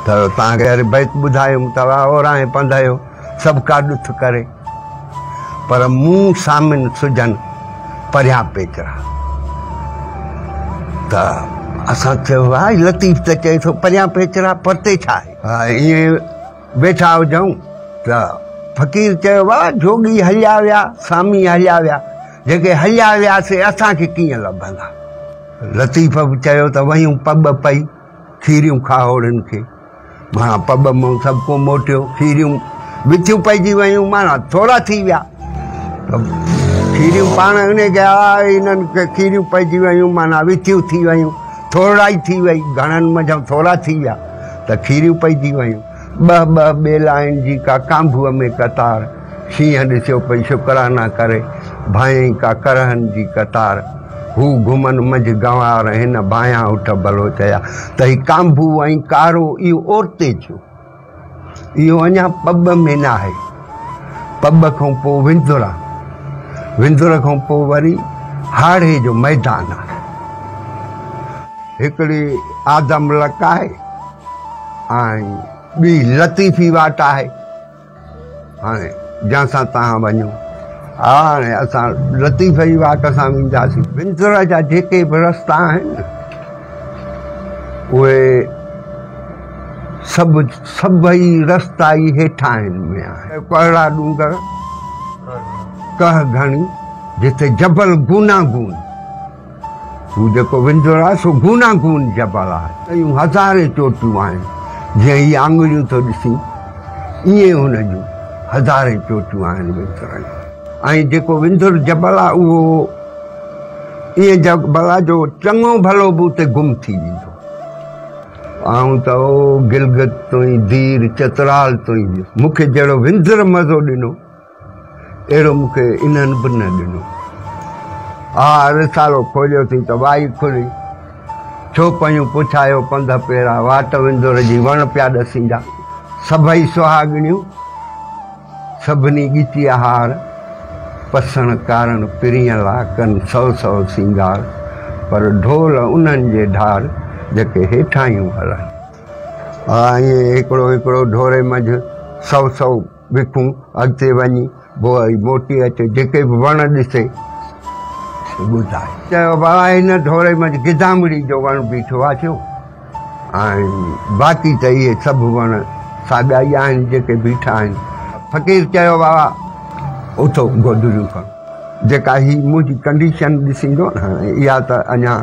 ته توهان کي هر بيت ٻڌايم ته اورانهين پنڌ جو سڀ ڪا ڏٿ ڪري، پر مون سامن سجهن پريان پيچرا. ته اسان چيو واهه لطيف ته چئي ٿو پريان پيچرا، پرتي ڇا آهي؟ ائين ويٺا هجون ته فقير چيو واهه جوڳي هليا ويا، سامي هليا ويا، جيڪي هليا ويا سي اسان کي ڪيئن لڀندا؟ لطيف به چيو ته ويون پٻ پئي کيريون کاهوڙين کي، معنيٰ پٻ مان سڀ ڪو موٽيو، کيريون وٿيون پئجي ويون، معنيٰ ٿورا ٿي ويا ته کيريون پاڻ ان کي انهن کي کيريون پئجي ويون، معنيٰ وٿيون ٿي ويون، ٿورڙائي ٿي وئي، گهڻن منجهان ٿورا ٿي ويا ته کيريون پئجي ويون. ٻه ٻه ٻيلائن جي ڪا ڪانڀوء ۾ قطار، شينهن ڏسيو پئي شڪرانا ڪري، ڀانئين ڪا ڪرهن جي قطار. هو گهمن منجهه گنوار، هن ڀانئيان اٺ بلوچ جا. ته هي ڪانڀو ۽ ڪارو اهو اورتي ٿيو. اهو اڃا پٻ ۾ ناهي. پٻ کان پوء وندر آ. وندر کان پوء وري هاڙهي جو ميدان آ. هڪڙي آدم لڪ آهي ۽ ٻي لطيفي واٽ آهي. هاڻي جنهن سان توهان وڃو. هاڻي اسان لطيف جي واٽ سان وينداسين. وندر جا جيڪي به رستا آهن اهي سڀ سڀئي رستا ئي هيٺاهين ۾ آهن. ڪهڙا ڏونگر، ڪهه گهڻي، جتي جبل گوناگون. هو جيڪو وندر آهي سو گوناگون جبل آهي. اهڙيون هزارين چوٽيون آهن، جيئن هي آڱريون ٿو ڏسين، ائين هن جون هزارين چوٽيون آهن وندر جون. ۽ جيڪو وندر جبل آهي اهو ائين جبل آهي جو چڱو ڀلو به اتي گم ٿي ويندو. آئون ته او گلگت تائين، دير چترال تائين ويس. مون کي جهڙو وندر مزو ڏنو. اهڙو مون کي انهن به نه ڏنو. آء رسالو کوليوسين ته وائي کلي. ڇو پيون پڇايو پنڌ پيرا، واٽ وندر جي وڻ پيا ڏسيندا. سڀئي سهاڳڻيون، سڀني ڳچيء هار، پسڻ ڪارڻ پرينء لا ڪن سو سو سينگار، پر ڍول انهن جي ڍار، جيڪي هيٺاهيون هلن. آء ائين هڪڙو هڪڙو ڍوري منجهه سو سو. وکون اڳتي وڃي پوء وري موٽي اچي جيڪي به وڻ ڏسي سي ٻڌائي. چيو بابا هن ڍوري منجهه گدامڙي جو وڻ بيٺو آ ٿيو ۽ باقي ته اهي سڀ وڻ ساڳا ئي آهن جيڪي بيٺا آهن. فقير چيو بابا اٿو گودڙيون کڻو. جيڪا هي منهنجي ڪنڊيشن ڏسيندو نه اها ته اڃا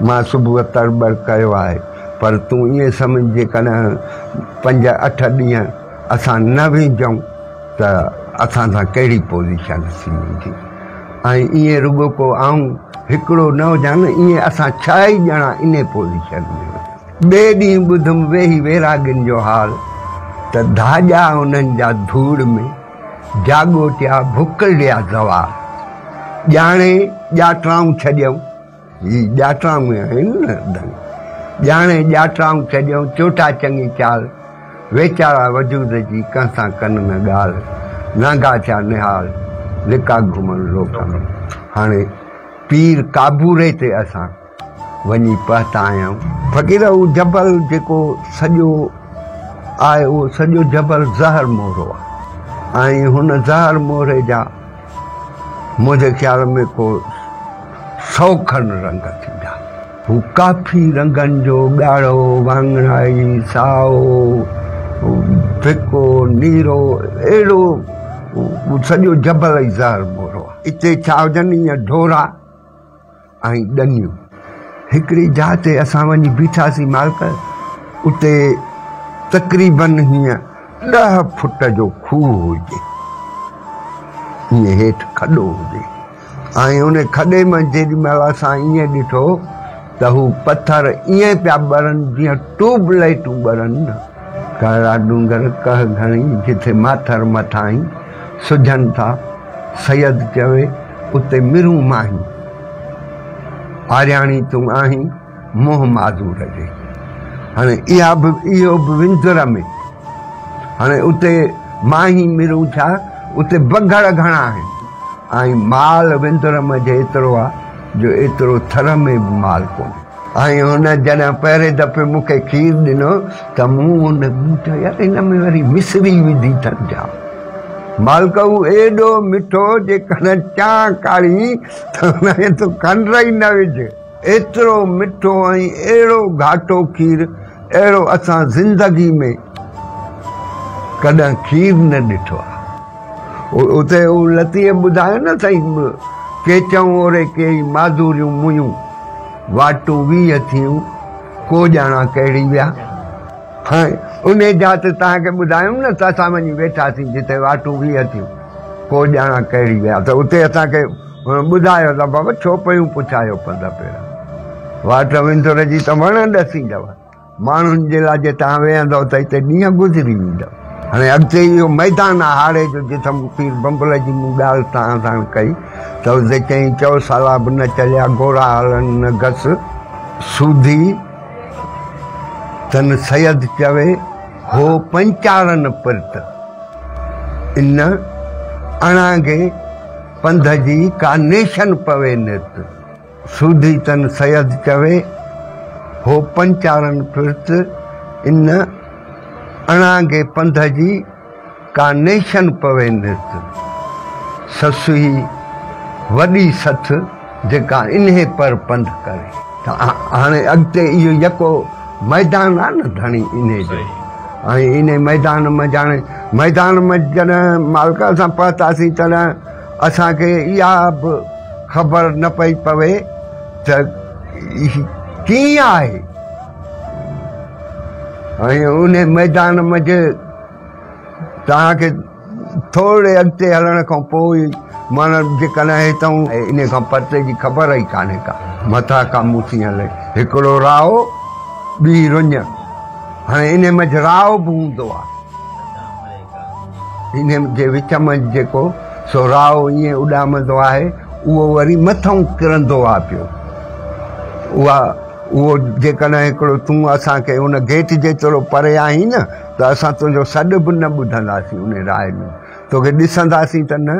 مان صبح تڙٻڙ ڪيو آهي پر تون ائين سمجهه جيڪڏهن پنج اٺ ڏينهن اسان نه وينجهون ته اسان سان ڪهڙي پوزيشن ٿي ويندي ۽ ائين رڳو ڪو آئون هڪڙو نه هجان نه ائين اسان ڇهه ئي ڄڻا انهي پوزيشن ۾ هجون. ٻئي ڏينهن ٻڌم ويهي ويراڳين جو حال ته ڌاڄا انهن جا ڌوڙ ۾ جاڳوٽيا ڀڪلڙيا زوال ڄاڻي ڄاٽرائون ڇڏيائون. هي ڄاٽرائون آهن نه ڌڻي. ڄاڻي ڄاٽرائون ڇڏيائون چوٽا چڱي چال. ويچارا وجود جي ڪنهن سان ڪن نه ڳالهه. نانگا ٿيا نهال، لڪا گهمن لوڪ ۾. هاڻي پير ڪابوري تي اسان وڃي پهتا آهيون. فقير اهو جبل جيڪو سڄو آهي اهو سڄو جبل زهر مورو آهي ۽ هن زهر موري جا منهنجي خيال ۾ ڪو سئو کن رنگ ٿيندا. هو ڪافي رنگن جو ڳاڙهو، واڱڻائي، سائو، ڦڪو، نيرو اهڙو سڄو جبل ئي زهر مورو آهي. اتي ڇا هجن ايئن ڍورا ۽ ڏنيون. هڪڙي جاء تي اسان وڃي بيٺاسين مالڪ، اتي تقريبن هيئن ڏهه فٽ جو کوهه هجي، ائين هيٺ کڏو هجي ۽ ان کڏي مان جيڏي مهل اسان ائين ڏٺو ته هو پٿر ائين پيا ٻرن جيئن ٽيوب لائيٽون ٻرن نه. ڪارا ڏونگر ڪهه گهڻي، جٿي ماٿر مٿاهين سجهن ٿا. سيد چوي، اتي مرون ماهين، آرياڻي تون آهين، منهن معذور جي. هاڻي اها به اهو به وندر ۾. هاڻي اتي ماهين مرون ڇا، اتي بگهڙ گهڻا آهن ۽ مال وندر منجهه ايترو آ جو ايترو ٿر ۾ به مال ڪونهي. ۽ هن جڏهن پهرين دفعي مون کي کير ڏنو ته مون هن مون چيو يار هن ۾ وري مصري وڌي اٿن ڇا؟ مالڪ هو ايڏو مٺو جيڪڏهن چانهه ڪاڙهين ته هن ۾ تون کنڊ ئي نه وجهه. ايترو مٺو ۽ اهڙو گهاٽو کير اهڙو اسان زندگي ۾ ڪڏهن کير نه ڏٺو آهي. اتي هو لطيف ٻڌايو نه سائين ڪيچئون اوري ڪيئي معذوريون ميون واٽون 20 ٿيون ڪو ڄاڻان ڪهڙي ويا. هاڻي انهي جاء تي توهان کي ٻڌايم نه ته اسان وڃي ويٺاسين جتي واٽون 20 ٿيون ڪو ڄاڻان ڪهڙي ويا ته اتي اسان کي ٻڌايو ته بابا ڇو پيون پڇايو پنڌ پيرا واٽ وندر جي ته وڻ ڏسيندؤ. ماڻهن جي لاء جي توهان ويهندؤ ته هتي ڏينهن گذري ويندؤ. هاڻي اڳتي اهو ميدان آهي هاڙهي جو جتي مون پير بنبل جي مون ڳالهه توهان ساڻ ڪئي ته اتي چئين چؤ سالا به نه چليا گهوڙا هلن نه گس سوڌي تن سيد چوي هو پنچارن پرت ان اڻانگي پنڌ جي ڪا نيشن پوي نرت. سوڌي تن سيد چوي، هو پنچارن ڦرت، ان اڻانگي پنڌ جي، ڪا نيشن پوي نرت. سسئي وڏي سٿ، جيڪا انهي پر پنڌ ڪري. ته هاڻي اڳتي اهو يڪو ميدان آ نه ڌڻي انهي جو ۽ انهي ميدان منجهه هاڻي ميدان منجهه جڏهن مالڪ اسان پهتاسين تڏهن اسان کي اها به خبر نه پئي پوي ته ڪيئن آهي ۽ ان ميدان منجهه توهان کي ٿوري اڳتي هلڻ کان پوء ئي معنيٰ جيڪڏهن هتان ان کان پرتي جي خبر ئي ڪانهي ڪا مٿان کان مون سين هلي هڪڙو راهو ٻي رڃ هاڻي ان منجهه راهو به هوندو آهي. انهيء جي وچ منجهه جيڪو سو راهو ائين اڏامندو آهي، اهو وري مٿئون ڪرندو آ پيو. اها اهو جيڪڏهن هڪڙو تون اسان کي ان گيٽ جيترو پري آهين نه ته اسان تنهنجو سڏ به نه ٻڌنداسين ان راهي ۾. توکي ڏسنداسين ته نه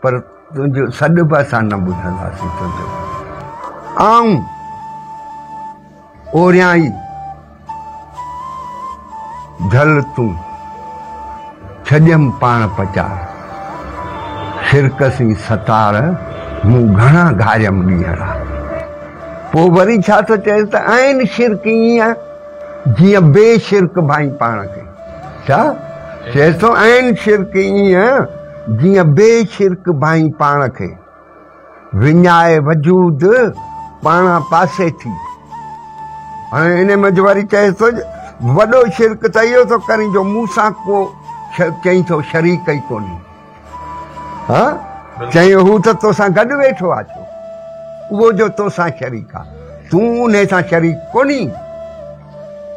پر تنهنجو سڏ به اسان نه ٻڌنداسين تنهنجو. آئون اوريان ئي جهل تون ڇڏيم پاڻ پچار، شرڪ سين ستار، مون گهڻا گهاريم ڏينهڙا. پوء وري ڇا ٿو چئيس ته عين شرڪ ائين جيئن بي شرڪ ڀائين پاڻ کي. ڇا چئيس ٿو عين شرڪ ائين جيئن بي شرڪ ڀائين پاڻ کي. وڃائي وجود پاڻان پاسي ٿي. هاڻي ان منجهه وري چئيس ٿو وڏو شرڪ ته اهو ٿو ڪرين جو مون سان ڪو چئين ٿو شريڪ ئي ڪونهي. ها چئين هو ته توسان گڏ ويٺو آ ڇو اهو جو توسان شريڪ آ تون انهي سان شريڪ ڪونهي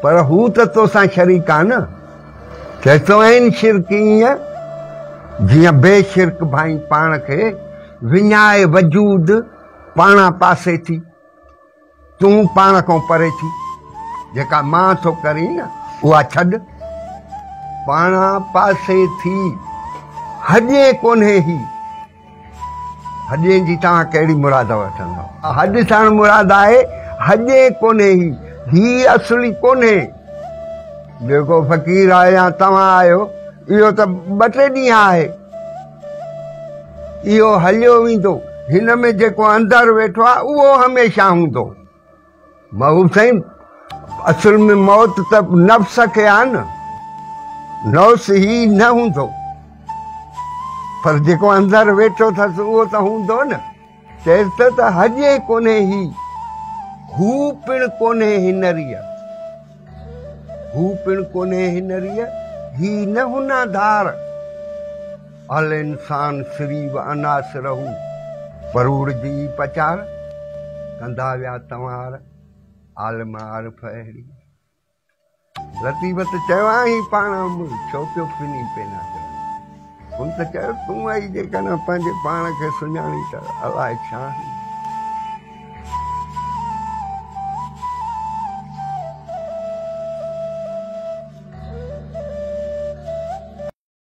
پر هو ته توسان شريڪ آ نه. چئي ٿو عين شرڪ ائين جيئن بي شرڪ ڀائين پاڻ کي وڃائي وجود پاڻان پاسي ٿي تون پاڻ کان پري ٿي جيڪا مان ٿو ڪرين نه اها ڇڏ پاڻان پاسي ٿي هڏين ڪونهي هي هڏين جي توهان ڪهڙي مراد وٺندؤ؟ هڏ ساڻ مراد آهي هڏين ڪونهي هي، هي اصلي ڪونهي. جيڪو فقير آهي يا توهان آهيو اهو ته ٻه ٽي ڏينهن آهي، اهو هليو ويندو. هن ۾ جيڪو اندر ويٺو آهي اهو هميشه هوندو. محبوب سائين اصل ۾ موت ته نفس کي آ نه، نفس هي نه هوندو پر جيڪو اندر ويٺو اٿس اهو ته هوندو نه. چيس ته ته هڄي ڪونهي هي، هو پڻ ڪونهي هن ريء، هو پڻ ڪونهي هن ريء، هي نه هنا ڌار. الانسان سري و عناصره پروڙ جي ئي پچار، ڪندا ويا تنوار، عالم عارف اهڙي. لطيف ته چيو آهين پاڻ امر، ڇو پيو ڦني پينا ڪرين. هن ته چيو تون ئي جيڪڏهن پنهنجي پاڻ کي سڃاڻين ته الائي ڇا آهين.